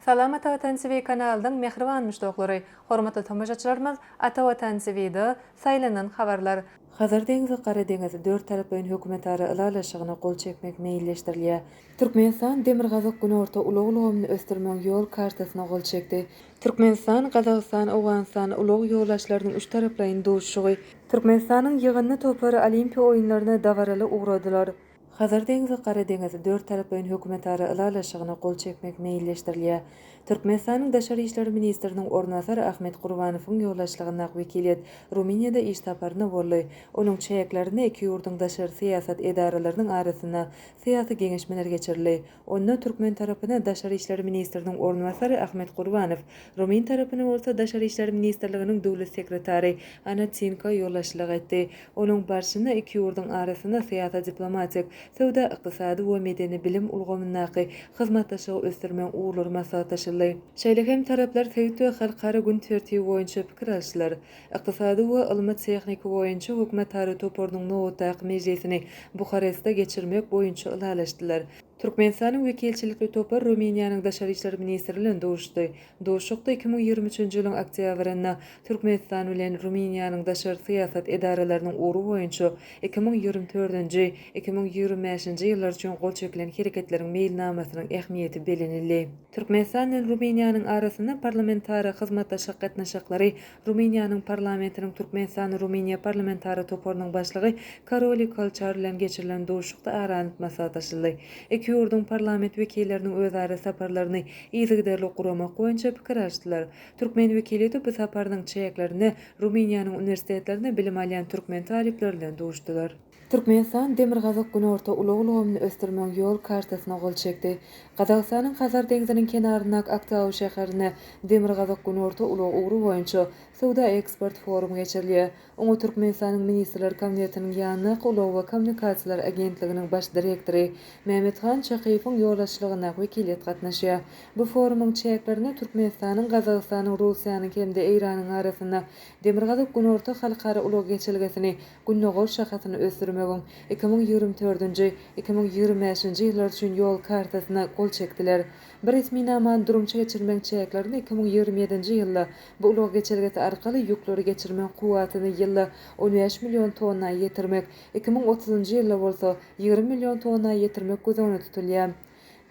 Salam Ata Watan TV kanalynyň mähriban muşdaklary! Hormatly tomaşaçylarymyz Ata Watan TV-da saýlanan habarlar. Hazar deňzi Gara deňiz dörttaraplaýyn hökümetara ylalaşygyna gol çekmek meýilleşdirilýär. Türkmenistan Demirgazyk-Günorta ulag ulgamyny ösdürmegiň ýol kartasyna gol çekdi. Türkmenistan, Gazagystan, Owganystan ulag ýoldaşlarynyň üçtaraplaýyn duşuşygy. Türkmenistanyň ýygyndy topary Olimpiýa oýunlaryna dabaraly ugradylar. Hazar deňzi Gara deňiz dörttaraplaýyn hökümetara ylalaşygyna gol çekmek meýilleşdirilýär. Türkmenistanyň daşary işler ministriniň orunbasary Ahmet Gurbanowyň ýolbaşçylygyndaky wekiliýet Rumyniýada iş saparynda boldy. Onuň çäklerinde iki ýurduň daşary syýasat edaralarynyň arasynda syýasy geňeşmeler geçirildi. Onda türkmen tarapyna daşary işler ministriniň orunbasary Ahmet Gurbanow, rumyn tarapyna bolsa Daşary işler ministrliginiň döwlet sekretary Ana Tinko ýolbaşçylyk etdi. Onuň barşynda iki ýurduň arasynda syýasy-diplomatik, söwda-ykdysady we medeni-bilim ulgamyndaky hyzmatdaşlygy ösdürmegiň ugurlary maslahatlaşyldy. Şeýle hem taraplar sebit we halkara gün tertibi boýunça pikir alyşdylar. Ykdysady we ylmy-tehniki boýunça hökümetara toparynyň nobatdaky mejlisini Buharestde geçirmek boýunça ylalaşdylar. Türkmenistanyň wekilçilikli topary Rumyniýanyň daşary işler ministri bilen duşuşdy. Duşuşykda 2023-nji ýylyň oktýabrynda Türkmenistan bilen Rumyniýanyň daşary syýasat edaralarynyň ugry boýunça 2024-nji, 2025-nji ýyllar üçin gol çekilen hereketleriň meýilnamasynyň ähmiýeti bellenildi. Türkmenistan bilen Rumyniýanyň arasynda parlamentara hyzmatdaşlyk gatnaşyklary Rumyniýanyň Parlamentiniň Türkmenistan-Rumyniýa parlamentara toparynyň başlygy Karoli Kolçar bilen geçirilen duşuşykda ara alnyp maslahatlaşyldy. Iki ýurduň parlament wekilleriniň özara saparlaryny yzygiderli guramak boýunça pikir alyşdylar. Türkmen wekiliýeti bu saparynyň çäklerinde Rumyniýanyň uniwersitetlerinde bilim alýan türkmen talyplary bilen duşdular. Türkmenistan Demirgazyk-Günorta ulag ulgamyny ösdürmegiň ýol kartasyna gol çekdi. Gazagystanyň Hazar deňziniň kenaryndaky Aktau şäherinde Demirgazyk-Günorta ulag ugry boýunça söwda-eksport forumy geçirilýär. Oňa Türkmenistanyň Ministrler Kabinetiniň ýanyndaky Ulag we kommunikasiýalar agentliginiň baş direktory Mämmethan Çakyýewiň ýolbaşçylygyndaky wekiliýet gatnaşýar. Bu forumyň çäklerinde Türkmenistanyň, Gazagystanyň, Russiýanyň hem-de Eýranyň arasynda Demirgazyk-Günorta halkara ulag geçelgesini Gündogar şahasyny ösdürmegiň 2024-nji, 2025-nji ýyllar üçin ýol kartasyna gol çekdiler. Bu resminamany durmuşa geçirmegiň çäklerinde 2027-nji ýylda bu ulag geçelgesi arkaly ýükleri geçirmegiň kuwwatyny ýylda 15 million tonna ýetirmek, 2030-njy ýylda bolsa 20 million tonna ýetirmek göz öňünde tutulýar.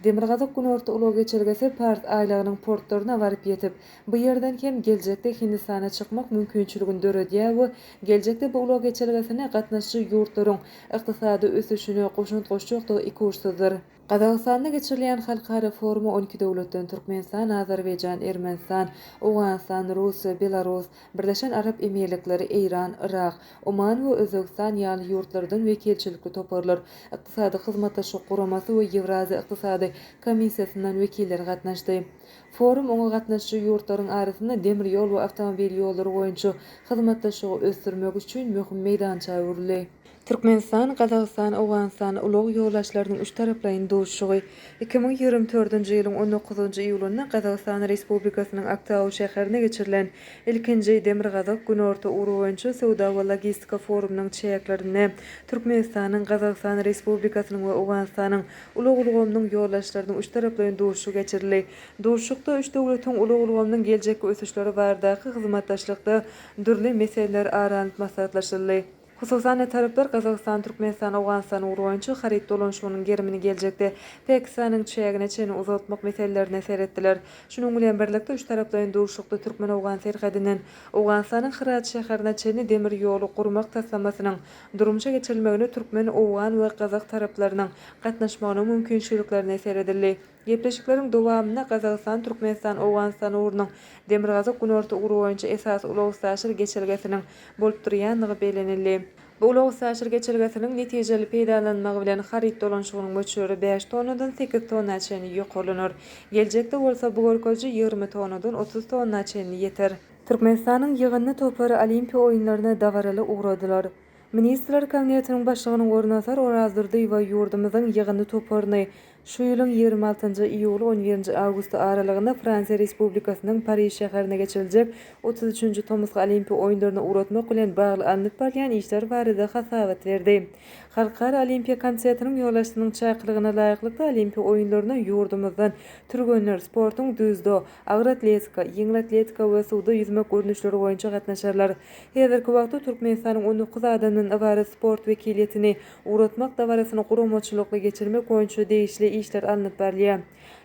Demirgazyk-Günorta ulag geçelgesi Pars aýlagynyň portlaryna baryp ýetip, bu ýerden hem geljekde Hindistana çykmak mümkinçiligini döredýär we geljekde bu ulag geçelgesine gatnaşyjy ýurtlaryň ykdysady ösüşine goşant goşjakdygy ikuçsuzdyr. Gazagystanda geçirilýän halkara foruma 12 döwletden Türkmenistan, Azerbaýjan, Ermenistan, Owganystan, Russiýa, Belarus, Birleşen Arap Emirlikleri, Eýran, Yrak, Oman we Özbegistan ýaly ýurtlardan wekilçilikli toparlar, Ykdysady Hyzmatdaşlyk Guramasy we Ýewraziýa Ykdysady Komissiýasyndan wekiller gatnaşdy. Forum oňa gatnaşyjy ýurtlaryň arasynda demir ýol we awtomobil ýollary boýunça hyzmatdaşlygy ösdürmek üçin möhüm meýdança öwrüldi. Türkmenistan, Gazagystan, Owganystan ulag ýoldaşlarynyň üçtaraplaýyn duşuşygy 2024-nji ýylyň on dokuzynjy iýulynda Gazagystan Respublikasynyň Aktau şäherinde geçirilen ilkinji Demirgazyk, Günorta ugry boýunça söwda we logistika forumynyň çäklerinde Türkmenistanyň, Gazagystan Respublikasynyň we Owganystanyň ulag ulgamynyň ýolbaşçylarynyň üçtaraplaýyn duşuşygy geçirildi. Duşuşykda üç döwletiň ulag ulgamynyň geljekki ösüşleri baradaky hyzmatdaşlykda dürli meseleler ara alnyp maslahatlaşyldy. Hususan-da, taraplar Gazagystan, Türkmenistan, Owganystan ugry boýunça haryt dolanyşygynyň gerimini geljekde Pakistanyň çägine çenli uzaltmak meselelerine seretdiler. Şunuň bilen birlikde, üçtaraplaýyn duşuşykda türkmen-owgan serhedinden Owganystanyň Hyrat şäherine çenli demir ýoly gurmak taslamasynyň durmuşa geçirilmegine türkmen, owgan we gazak taraplarynyň gatnaşmagynyň mümkinçiliklerine seredildi. Gepleşikleriň dowamynda Gazagystan, Türkmenistan, Owganystan ugrunyň Demirgazyk-Günorta ugry boýunça esasy ulag-üstaşyr geçelgesiniň bolup durýandygy bellenildi. Bu ulag-üstaşyr geçelgesiniň netijeli peýdalanylmagy bilen haryt dolanyşygynyň möçberi bäş tonnadan sekiz tonna çenli ýokarlanar. Geljekde bolsa bu görkeziji 20 tonnadan 30 tonna çenli ýeter. Türkmenistanyň ýygyndy topary Olimpiýa oýunlaryna dabaraly ugradylar. Ministrler Kabinetiniň Başlygynyň orunbasary Oraz Durdyýewa ýurdumyzyň ýygyndy toparyny şu ýylyň 26 nji iýuly-on birinji awgusty aralygynda Fransiýa Respublikasynyň Pariž şäherinde geçiriljek 33-nji tomusky Olimpiýa oýunlaryna ugratmak bilen bagly alnyp barylýan işler barada hasabat berdi. Halkara Olimpiýa komitetiniň ýolbaşçysynyň çakylygyna laýyklykda Olimpiýa oýunlaryna ýurdumyzdan türgenler sportuň dzýudo, agyr atletika, ýeňil atletika we suwda ýüzmek görnüşleri boýunça gatnaşarlar. Häzirki wagtda Türkmenistanyň 19 adamdan ybarat sport wekiliýetini ugratmak dabarasyny guramaçylykly geçirmek boýunça degişli işler alnyp barylýar.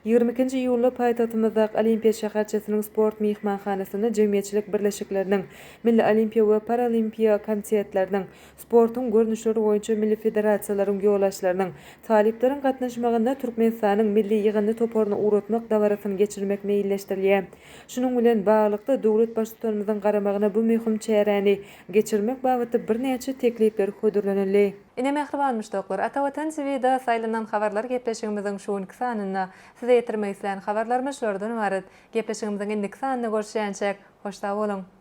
22-nji iýulda paýtagtymyzdaky Olimpiýa şäherçesiniň sport myhmanhanasynda jemgyýetçilik birleşikleriniň, Milli Olimpiýa we Paralimpiýa komitetleriniň, sportuň görnüşleri boýunça milli federasiýalaryň ýolbaşçylarynyň, talyplaryň gatnaşmagynda Türkmenistanyň milli ýygyndy toparyny ugratmak dabarasyny geçirmek meýilleşdirilýär. Şunuň bilen baglylykda, döwlet Baştutanymyzyň garamagyna bu möhüm çäräni geçirmek babatda birnäçe teklipler hödürlenildi. Ine, mähriban muşdaklar, Ata Watan TVda Saýlanan habarlar gepleşigimiziň şu günki sanynda size ýetirmek islän habarlarymyz şulardan ybarat. Gepleşigimiziň indiki sanynda görüşýänçäk, hoş sag boluň!